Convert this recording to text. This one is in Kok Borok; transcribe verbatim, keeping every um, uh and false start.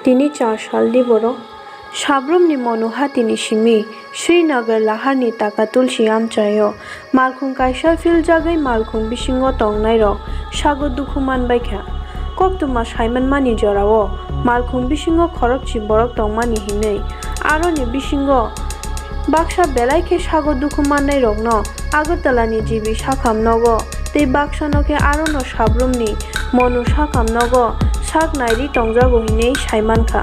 Tini char salni borok Sabrumni Monuhatini simi Srinagar laharni Takatulsi amchaio malkhung kaisa philjagwi malkhung bisingo tongnairok sago dukhu manbaikha. Koktwma saimanmani jorao malkhung bisingo khorokchi borok tongmani hinwi aroni bisingo baksa belai khe sago dukhu mannairokno Agartalani G B sakham nogo tei baksano khe arono Sabrumni Monu sakham nogo sak nairi tongjago hinwi saimankha.